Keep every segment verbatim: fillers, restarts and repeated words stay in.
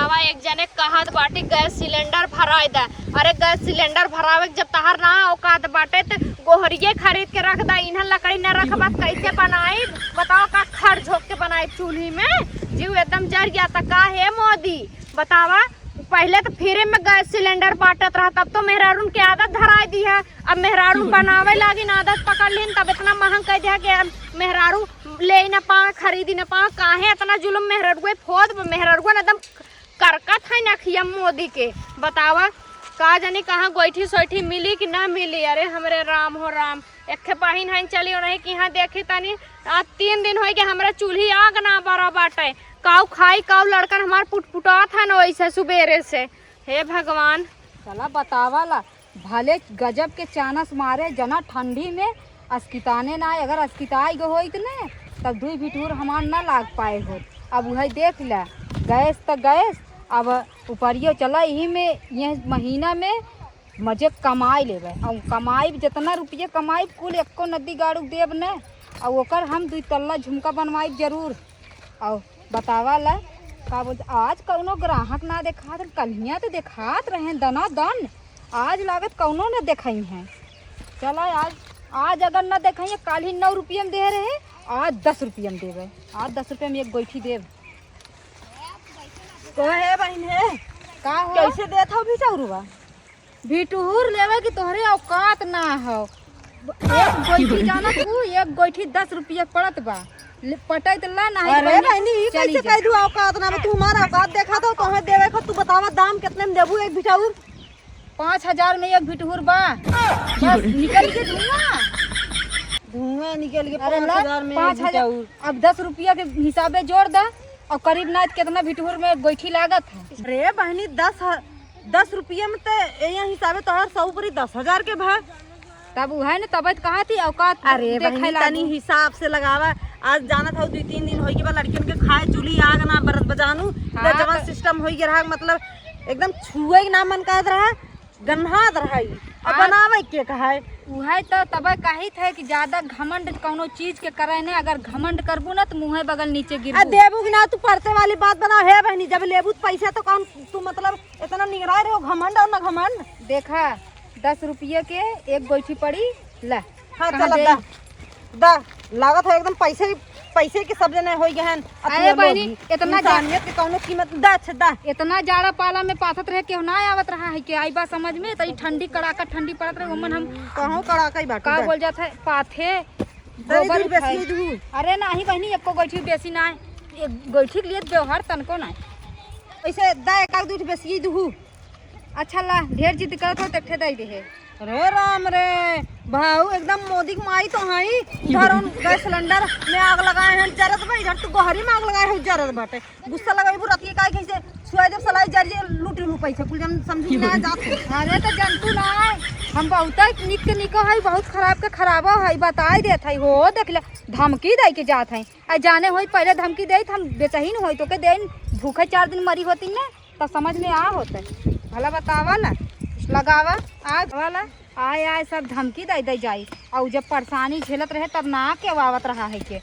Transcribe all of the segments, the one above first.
अब एक जने कहत बाटी गैस सिलेंडर भराए दा। अरे गैस सिलेंडर भरावे के जब तहार ना औकात बाटे त गोहरिये खरीद के रख दा। इन्हन लकड़ी न रखबा त कैसे बनाई? बताओ का खर झोंक के बनाई चूल्ही में? जीव एकदम जर गया त का हे मोदी? बतावा, पहिले त फ्री में गैस सिलेंडर बांटत रहा, तब तो मेहरारून के आदत धराए दी है। अब मेहरारू बनावे लागिन, आदत पकड़ लिन, तब इतना महंग कह दिया कि अब मेहरारू ले ही ना पावे, खरीदी ना पावे। काहे इतना जुल्म मेहररुए फोद, मेहररुआ न एकदम करकत है नखिया मोदी के। बतावा, का जानी कहाँ गोइठी सोइठी मिली कि ना मिली। अरे हमरे राम हो राम, एक ठे बहिन है, चली उन्हीं के यहाँ देखी तनी। आज तीन दिन होइ गए, हमरा चूल्ही आग ना बरा बाटे। काऊ खाई, काऊ लड़कन हमार पुटपुटात है न वैसे सुबेरे से। हे भगवान। चला बतावा ला, भले गजब के चानस मारे जना ठंडी में, अस्किताने ना, अगर अस्किताई गो होइत ने, तब दुई बिटूर हमार ना लाग पाए होत। अब उहै देख ला, गैस त गैस, अब उपरियो चला, यही में, यह महीना में मजे कमाई लेबे। अउ कमाई, जितना रुपये कमाई, कुल एको नदी गाड़ू देब ने, अउ ओकर हम दुई तल्ला झुमका बनवाई जरूर। अउ बतावा ला, का बोलते, आज कौनो ग्राहक ना देखात, कल्हिया तो देखात रहे दना दन, आज लागत कौनो न देखई है। चला आज, आज अगर न देखई है, काल्हि नौ रुपये में दे रहे, आज दस रुपये में देबे, आज दस रुपये में एक गोइठी देब। तो हे बहिन हे, का हो? कैसे देत हो बिटहुरवा? बिटहुर लेवे की तोहरे औकात ना हो। एक गोइठी जाना तू, एक गोइठी दस रुपया पड़त बा। ले, पटै त ला, नाही अरे बहिनी, बहिनी, ई चली कैसे जा। कह दू औकात ना बा? तू हमार औकात देखा तो तोहे देवे को, तू बतावा दाम कितने में देबू एक बिटहुर? पाँच हजार में एक बिटहुर बा। बस निकल के धुआं। धुआं निकल के अरे पाँच हजार में एक बिटहुर। अब दस रुपया के हिसाबे जोड़ दा और करीब ना कितना बिटहुर में गोइठी लागत है। अरे बहिनी, दस ह-, दस रुपया में तो ये हिसाबे तोहर सौ पूरी दस हजार के भा। तब उहै न, तबै त कहत ही औकात अरे देखे बहिनी, लागू। तनी हिसाब से लगावा। आज जानत हौ, दुई तीन दिन होइ गए बा, लड़कियन के खाए चूल्ही आग ना बरत बजानू। हाँ, त जवन त सिस्टम होइ गया रहा, मतलब एकदम छुए के ना मन करत रहा, गन्हात रहा ई। अब हाँ। बनावे के कहा है? उहै त तबै कहित है कि ज्यादा घमंड कौनो चीज के करे ने, अगर घमंड करबू ना त मुँहे बगल नीचे आ गिरबू। देबू कि ना, तू परते वाली बात बनाओ। हे बहिनी, जब लेबू त पैसा तो कौन तू मतलब इतना निगराए रहो, घमंड और ना घमंड। देखा, दस रुपये के एक गोइठी पड़ी, ला। हाँ, कहाँ चला, दे? दा, दा। लागत है एकदम पैसे, पैसे के सब जने होइ गए हैं। अरे बहिनी, इतना जा- इंसानियत के कौनो कीमत, दा, अच्छा, दा। इतना जाड़ा पाला में पाथत रहे, केहू ना आवत रहा है कि आई बा समझ में, तो ई ठंडी कड़ाका ठंडी पड़त रहे, ओमन हम कहूँ कड़ाका ही बाटे, का दा। बोल जात है, पाथे, तनी गोबर दूध उठाई। बेसी दूध। अरे नाही बहिनी, एको गोइठी बेसी ना है, एक गोइठी के लिए व्यवहार तनको ना है। ऐसे दा, एक आध दूध बेसी दूध। अच्छा ला, ढेर जिद करत हो, त एक ठे दई देहे। अरे राम रे, भाऊ एकदम मोदी के माई तो हई। इधर उन गैस सिलेंडर में आग लगाए हैं, जरत बा, इधर तू गोहरी में आग लगाए हो, जरत बाटे। गुस्सा लगाई बुरा की काहे कैसे छुआ जब सलाई जरिए लूट लू पैसा, कुल जन समझी ना जात हो। अरे तो जनतू ना, हम बहुत निक के निको हई, बहुत खराब के खराबो हई, बताई देत हई हो, देख ले, धमकी दे के जात हई। आ जाने होई पहले धमकी देत, हम बेचही न होई, तोके देन भूखे चार दिन मरी होती ना। त समझ में आ होते। भला बतावा ना, लगावा, आग वाला, आए, आए, सब धमकी दे, दे जाई। अउ जब परेशानी झेलत रहे, तब ना केहू आवत रहा है के।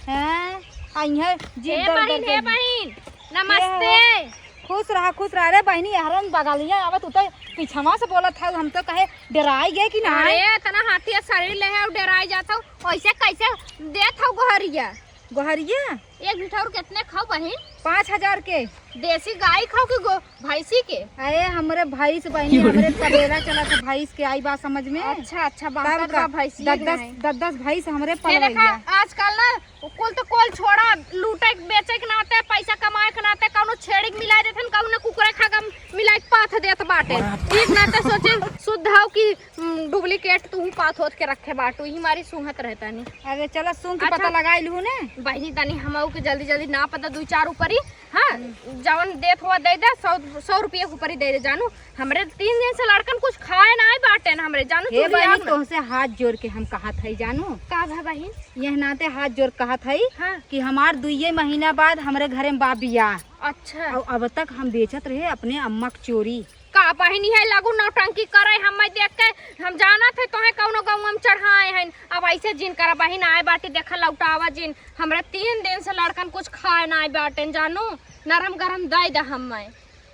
हैं? आ इहे जीव हे दर, दर बहिन, हे दे। बहिन, नमस्ते। ये हो। खुश रहा, खुश रहा। अरे बहिनी, हरन बगलिया आवत, उ तो पीछवा से बोलत है, हम तो कहे डेराई गए कि ना? अरे, इतना हाथी शरीर ले है, डेराई जात हो, वैसे कैसे देत हो गोहरिया? गोहरिया? एक बिठौर कितने खाओ बहिन? पाँच हजार के। देसी गाय खाओ कि गो-, भैंसी के? अरे, हमरे भैंस बहिनी, हमरे तबेला चलत है भैंस के, आई बात समझ में? अच्छा, अच्छा, तब बात का? बा भैंसी दस, के दस, नहीं। दस, दस भैंस हमरे ये देखा, पलवैया। आजकल ना कुल तो कुल छोड़ा, लूटे के, बेचे के नाते, पैसा कमाए के नाते कौनो छेड़ी के मिला देथन, कौनो कुकुरे खागा मिला के पाथ देत बाटे। एक नाते सोचे शुद्ध हो कि हम्म, डुप्लीकेट तू पाथ होत के रखे बाटू, यही मारी सूंघत रहता नहीं। अरे चला सूंघ के अच्छा। पता लगाई लू ने। बहिनी तनी हमऊ के जल्दी जल्दी ना पता दू चार ऊपरी, हाँ, हम्म। जवन देत हुआ दे दे, सौ, सौ रुपये के ऊपरी दे दे जानू। हमरे तीन दिन से लड़कन कुछ खाए ना आए बाटे ना हमरे जानू, हे तू बहिनी, याद ना। तोहसे हाथ जोड़ के हम कहत हई जानू। का भा बहिन? यह नाते हाथ जोड़ कहत हई हाँ। कि हमार दुइये महीना बाद हमरे घरे में बा बियाह। अच्छा। और अब तक हम बेचत रहे अपने अम्मा के चोरी। का बहिनी है लगू नौटंकी करे, हम देख के हम जानत है तोहे कौनो गौवा में चढ़ाए हैं। अब ऐसे जिन करा बहिन, आए बाटी देखा लौटावा जिन, हमरा तीन दिन से लड़कन कुछ खाए ना आए बाटेन जानू, नरम गरम दे दे हम।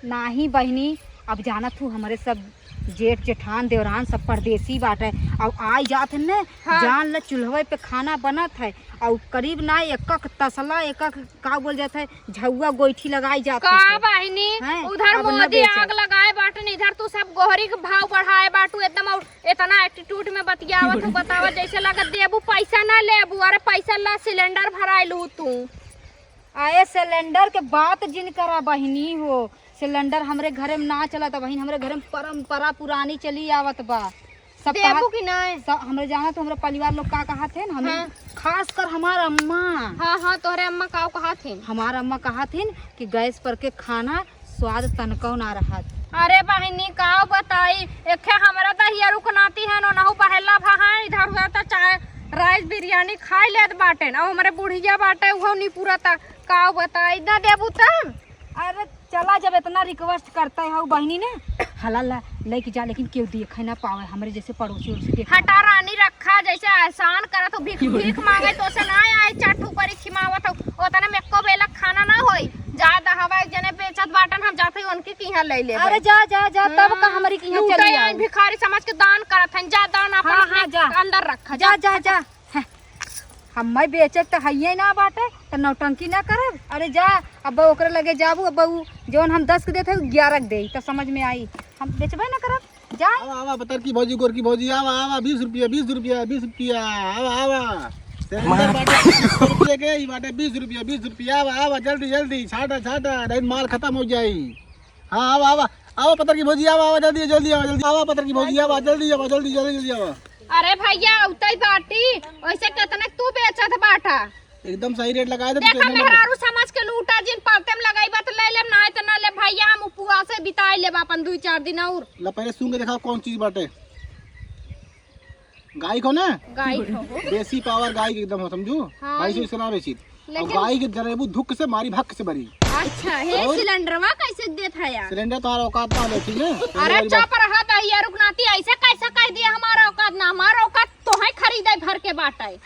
नाही बहिनी, अब जानत हू हमरे सब जेठ जेठान देवरान सब परदेसी बाटे। अब आई जात है न, हाँ। जान ल चूल्हवे पे खाना बनत है। और करीब ना एक एक तसला, एक एक का बोल जात है, झउआ गोइठी लगाई जात का है। बहिनी, हैं? उधर अब न मोदी बेचब। आग लगाए बाटन, इधर तू सब गोहरी के भाव बढ़ाए बाटू एकदम। और इतना एटीट्यूड में बतियावत हो, बतावा जैसे लगत देबू पैसा ना लेबू। अरे पैसा ला, सिलेंडर भराए लू तू। अरे सिलेंडर के बात जिन करा बहिनी हो, सिलेंडर हमरे घरे में ना चलत बहिन, हमरे घरे में परंपरा पुरानी चली आवत बा। सब देबू कहत कि नाय? सब हमरे जानत हो, हमरे परिवार लोग का कहत है ना, हमें हाँ। खासकर हमार अम्मा। हाँ, हाँ, तोहरे अम्मा का कहत है? हमार अम्मा कहत है कि गैस पर के खाना स्वाद तनको ना रहत। अरे बहिनी, का बताई, एखे हमरा दहिया रुकनाती है, नोनहु बहेला भा है, इधर हुआ त चाहे राइस बिरयानी खाई लेत बाटेन, और हमरे बुढ़िया बाटे, उहो नी पूरा त का बताई, ना देबू त? अरे चला, जब इतना रिक्वेस्ट करते हो बहिनी ने, हला ला, लेके जा, लेकिन केहू देखे ना पावे, हमरे जैसे पड़ोसी उड़ोसी देखे ना हटा पावे। रानी रखा, जैसे एहसान करत हो, भीख, भीख मांगे तो से ना आए, चार ठो ऊपर ही खिमावत हो, ओतने में एको बेला खाना ना होई। जा दहवा एक जने बेचत बाटन, हम जाते ही उनके किहाँ ले लेबे। अरे जा, जा, जा, तब का हाँ, हमरी किहाँ लूटे चली आई, आऊ। भिखारी समझ के दान करत हन, जा दान अपन हाँ, अपने हाँ, जा। अंदर रखा, जा, जा। जा, जा। हैं, हम्मे बेचे त हइये ना बाटे, त नौटंकी ना करब। अरे जा, अब ओकरे लगे जाबू, अब उ जौन हम दस के देत है, उ ग्यारह के देई, त समझ में आई। हम बेचबे ना करब, जाए। आवा, आवा, पतरकी भौजी, गोरकी भौजी, आवा, आवा, बीस रुपया, बीस रुपया, बीस रुपया, आवा, आवा। सिलेंडर बाटे बीस रुपया के, ई बाटे बीस रुपया, बीस रुपया, आवा, आवा, जल्दी, जल्दी, छाटा, छाटा, नहीं माल खतम हो जाई। हाँ, आवा, आवा, आवा, पतरकी भौजी, आवा, आवा, जल्दी, जल्दी आवा, जल्दी आवा, पतरकी भौजी, आवा, जल्दी आवा, जल्दी, जल्दी, जल्दी आवा। अरे भैया, उतई बाटी, वैसे कितने तू बेचत बाटा? एकदम सही रेट लगाए दे, देखा, मेहरारू समझ के लूटा, जिन पाते में लगाई बात ले लेब, ना तो ना ले भैया, हम उपवास से बिताई लेब अपन दुई चार दिन और। ला, पहले सूंघ के देखा कौन चीज बाटे। गाय को ना? गाय को हो। देसी पावर गाय के एकदम हो, समझू? हाँ। भाई से इसका ना बेची। लेकिन गाय के जरेबू धुक से मारी, भक से बरी। अच्छा, हे और सिलेंडरवा कैसे देत है यार? सिलेंडर तोहार औकात ना होले, ठीक है? अरे चुप रहा भैया, रुकनाती, ऐसे कैसे कह दिया हमारा औकात ना? हमारा औकात तो है खरीदे भर के बाटे।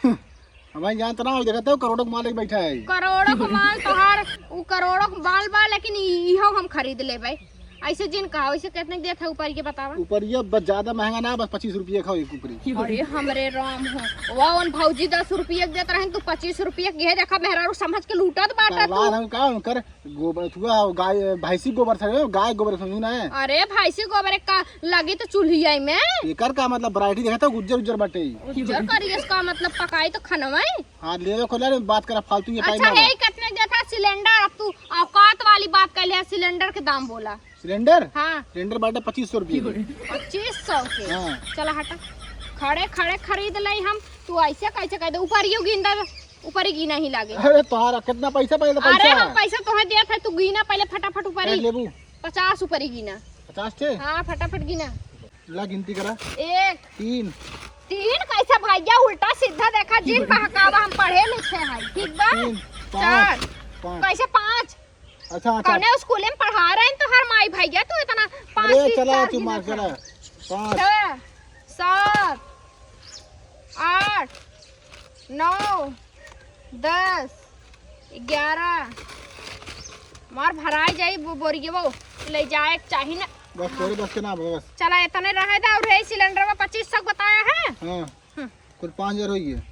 हमें जानत ना हो, देखत हो, करोड़ों के मालिक बैठा है। करोड़ों के माल तोहार, उ करोड़ों के माल बा, लेकिन इ-, इहो हम खरीद लेबे। ऐसे जिन कहा, वैसे कितने के देत है ऊपर, ये बतावा। ऊपर ये बस ज्यादा महंगा ना, बस पच्चीस रुपये खाओ एक ऊपरी। अरे हमरे राम हो, वाह, उन भौजी दस रुपये के देत रहन, तू पच्चीस रुपये के, ये देखा, मेहरारू समझ के लूटत बाटा तू। हम का उनकर गोबर, थुआ गाय, भैंसी गोबर था, गाय गोबर समझू ना। अरे भैंसी गोबर का लगी तो चूल्हिया में। एकर का मतलब, वैरायटी देखा था, उज्जर उज्जर बाटे। उज्जर करी, इसका मतलब पकाई तो खनवा है। हाँ, लेवे को ले, बात करा, फालतू ये टाइम अच्छा ना है, बा। कितने के देता सिलेंडर? अब तू औकात वाली बात कर ले, सिलेंडर के दाम बोला। सिलेंडर? हाँ। सिलेंडर बाटे पच्चीस सौ रुपये के। पच्चीस सौ के? हाँ। चला हटा, खड़े खड़े खरीद ले हम। तू ऐसे कैसे कह दे? ऊपर यू गिन दे, ऊपर ही गिना ही लागे। अरे तोहारा कितना पैसा, पहले अरे पैसा। हम पैसा तोहे दिया था, तू गिना पहले फटाफट ऊपर ए, ही। लेबू। पचास ऊपर ही गिना। पचास थे? हाँ, फटाफट गिना। ला गिनती करा। एक। तीन। तीन कैसे भैया, उल्टा सीधा देखा, जिन बहकावा, हम पढ़े लिखे हैं, ठीक बा? तीन, पाँच, चार। पाँच। कैसे पाँच? अच्छा, अच्छा। कौने स्कूल में पढ़ा रहे हैं तोहर माई भैया, तू इतना पाँच अरे की चला, चार तू गिना मार था। चला। पाँच। छः, सात, आठ, नौ, दस, ग्यारह, मार भराई जाई बो-, बोरियवो ले जाए के चाही ना। बस तोरे बस के ना बस। चला, इतने रहे दा, और यही सिलेंडर में पच्चीस सौ बताया है। हाँ। हम्म। कुल पाँच हजार होई है।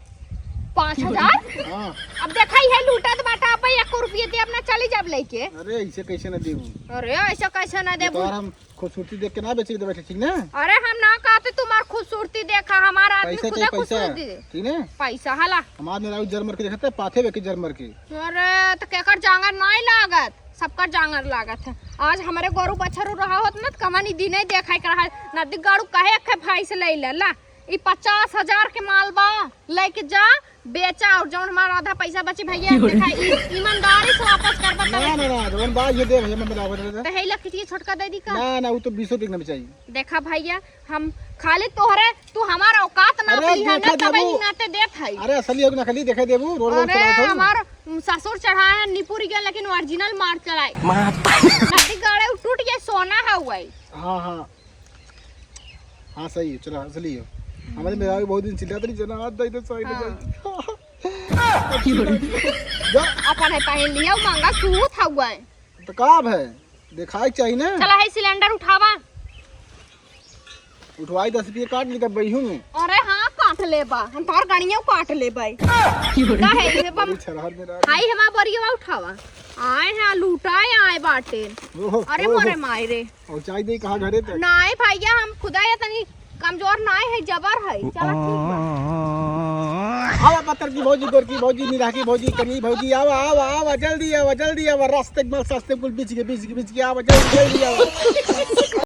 पाँच हजार? हाँ। अब देखा, ये लूटत बाटा, अब एको रुपये दे, अपना चली जाब लेके। अरे, ऐसे कैसे ना देबू? अरे, ऐसे कैसे ना देबू? तोहार हम खूबसूरती देख के ना बेचे दे बैठे, ठीक ना? अरे, हम ना कहते तुम्हार खूबसूरती देखा, हमारा आदमी पैसा खुदा चाहिए, पैसा। खूबसूरती दे। ठीक ना? पैसा हला। हमार मेहरारू जर मर के देखते, पाथे बेके जर मर के। अरे, तो केकर जांगर नाई लागत, सबकर जांगर लागत है। आज हमरे गोरू बछरू रहा होत ना, तो कमानी दिने देखाई के रहा, नदी गाड़ू कहे अखे भाई से ले ले, ला। ई पचास हजार के माल बा, लेके जा, बेचा, और जौन हमारा आधा पैसा बची भैया, देखा, ई ईमानदारी से वापस कर बता। ना, ना, ना, जौन बा, ये दे भैया, मैं मिला, बता दे। तो है ला, किटिया छोटका दे दी का? ना, ना, वो तो बीसों तक ना चाहिए। देखा भैया, हम खाली तोहरे, तू हमारा औकात ना अरे, पी है, देखा ना तबे देबू। ही नाते देत है। अरे, असली हो कि नकली, देखा देबू, रोड, रोड अरे, चलाओ तो। हमार ससुर चढ़ाए हैं निपुर गया, लेकिन ओरिजिनल मार चलाए। मार। नदी गाड़े टूट गए, सोना है वही। हाँ, हाँ। हाँ, सही है, चला, असली है। हमारे मेहरारू बहुत दिन चिल्लात रही, जना हाथ दे दे, सही हाँ। लगे। जा। अपन है पहन लिया, वो महंगा सूत हउआ है। तो का है? देखाए के चाही ना। चला, है सिलेंडर उठावा। उठवाई, दस रुपये काट ली तब बइहू में। अरे हाँ, काट लेबा, हम तोहर गणियों काट लेबे। का है, ये बम-, बड़ी छरहर में रह। हाई हमार बरियवा उठावा। आए हैं, लूटाए आए बाटे। ओहो, अरे ओहो। मोरे माई रे। और चाय दे कहाँ घरे तक? नाई भैया, हम खुदा ये तनी कमजोर नाई है, जबर है। चला ठीक बा। आवा पत्थर की भौजी, गोर की भौजी, निराह की भौजी, करिया भौजी, आवा, आवा, आवा, जल्दी आवा, जल्दी आवा, रास्ते में, रास्ते कुल बीच के, बीच के, बीच के, आवा, जल्दी, जल्दी आवा।